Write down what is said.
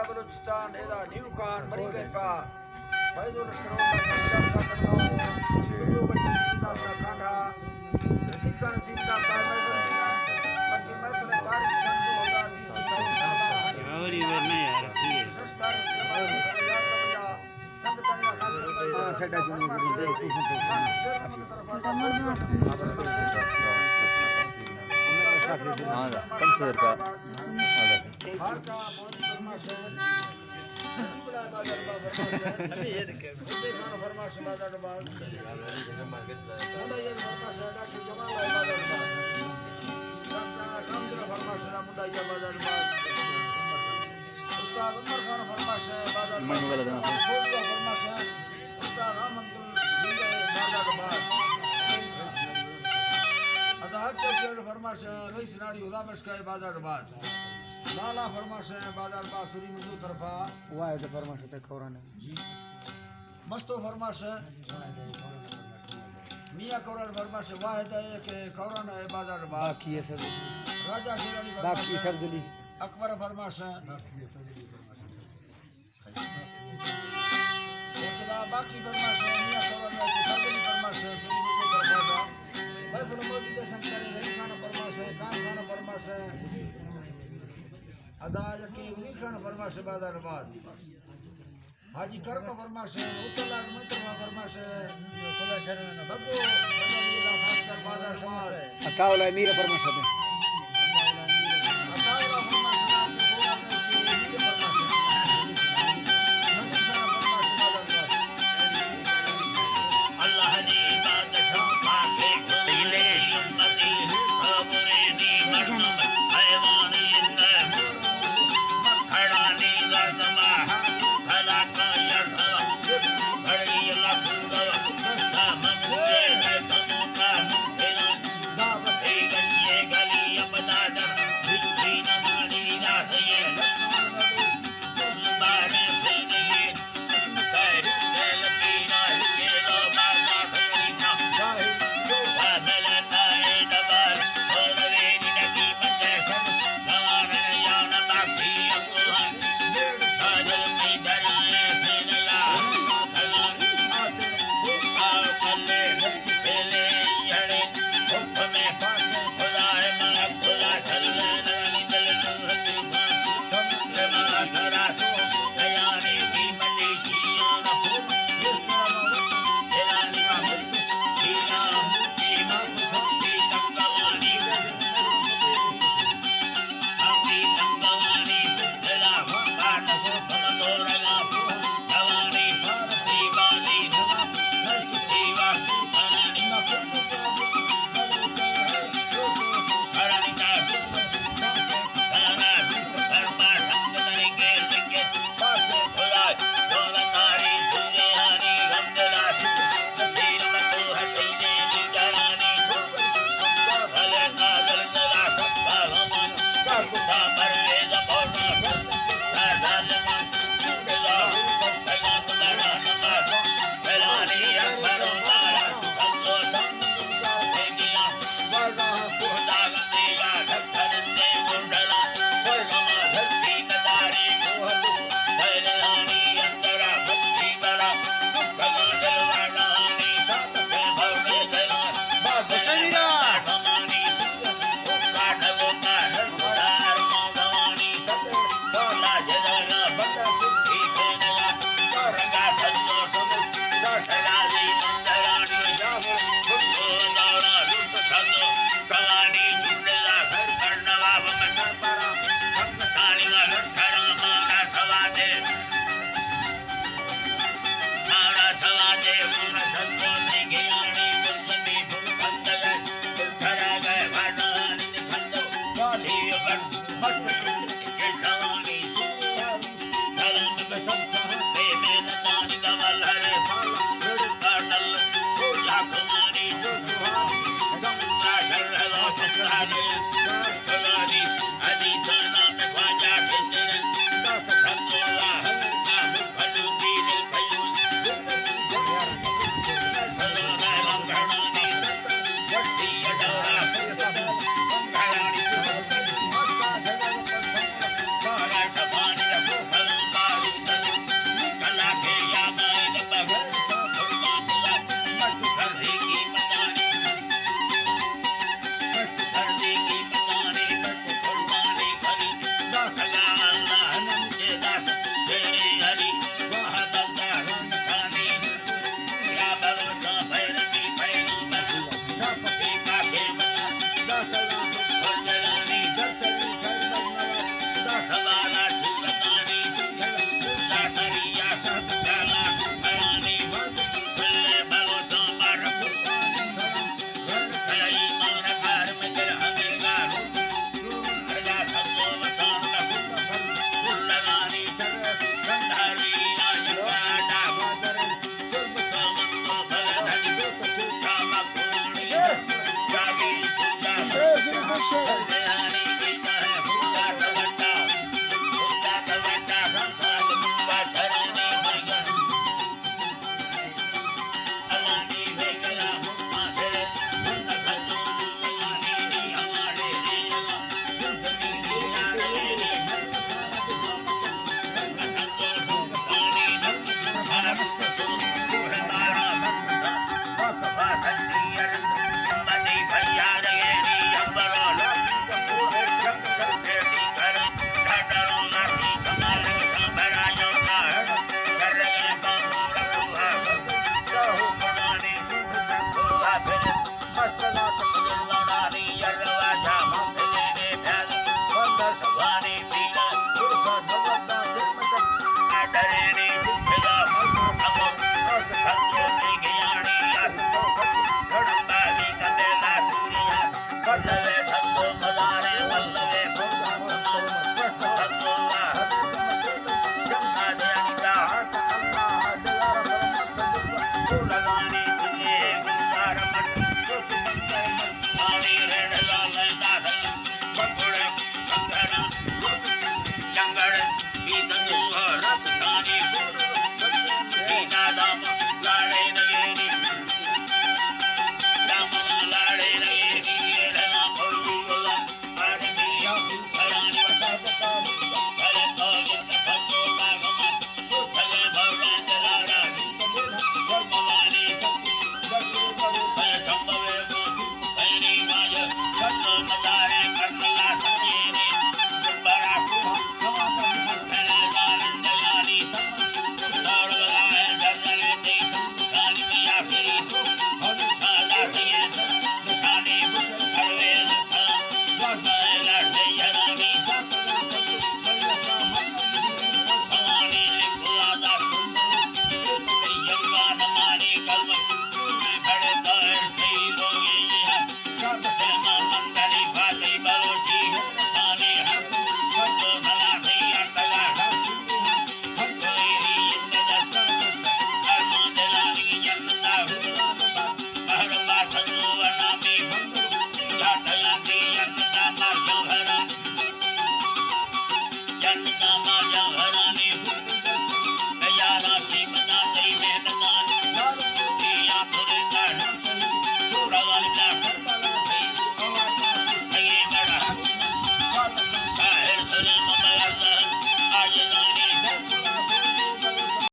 بلوچستان، ادا نیوکان، مری گئے پا فیض و لشکر و کانڈا، رشید خان رشید کا قائم ہے، مرچی محفل تاریخ سن دو ہزار بیس، اور یہ ورنہ یار، یہ۔ ہاں، پنچ سو روپیہ۔ استاد عمر خان فرمائش ہے، بازار منی والا دنا۔ استاد احمد گل جنگل بازار باز۔ ادا ہر چوکیڈ فرمائش ہے، رئیس ناڑی خدا بخش کا بازار باز۔ لالا فرمائش ہے، بازار باز سوری مزو طرفا۔ واحد فرمائش ہے، کورانے۔ جی۔ مستو فرمائش ہے۔ میاں کوران فرمائش ہے، واحد ہے کہ کورانے بازار باز۔ باقی ہے سب۔ راجہ شیرانی فرمائش باقی ہے۔ سبزلی۔ اکبر فرمائش ہے۔ باقی ہے سبزلی فرمائش ہے۔ ابتدا باقی فرمائش ہے، میاں کوران ہے کہ سبزلی فرمائش ہے، سوری مزو طرفا۔ محفل موجود ہے، سنگتانی رحیم خان فرمائش ہے، خان خان فرمائش ہے۔ ادا یکی منیر خان فرمائش ہے، بازار باز۔ حاجی کرم فرمائش ہے، اتلا متر فرمائش ہے۔ بگو، بگو، خاص کر بازار باز۔ عطا اللہ امیر فرمائش ہے۔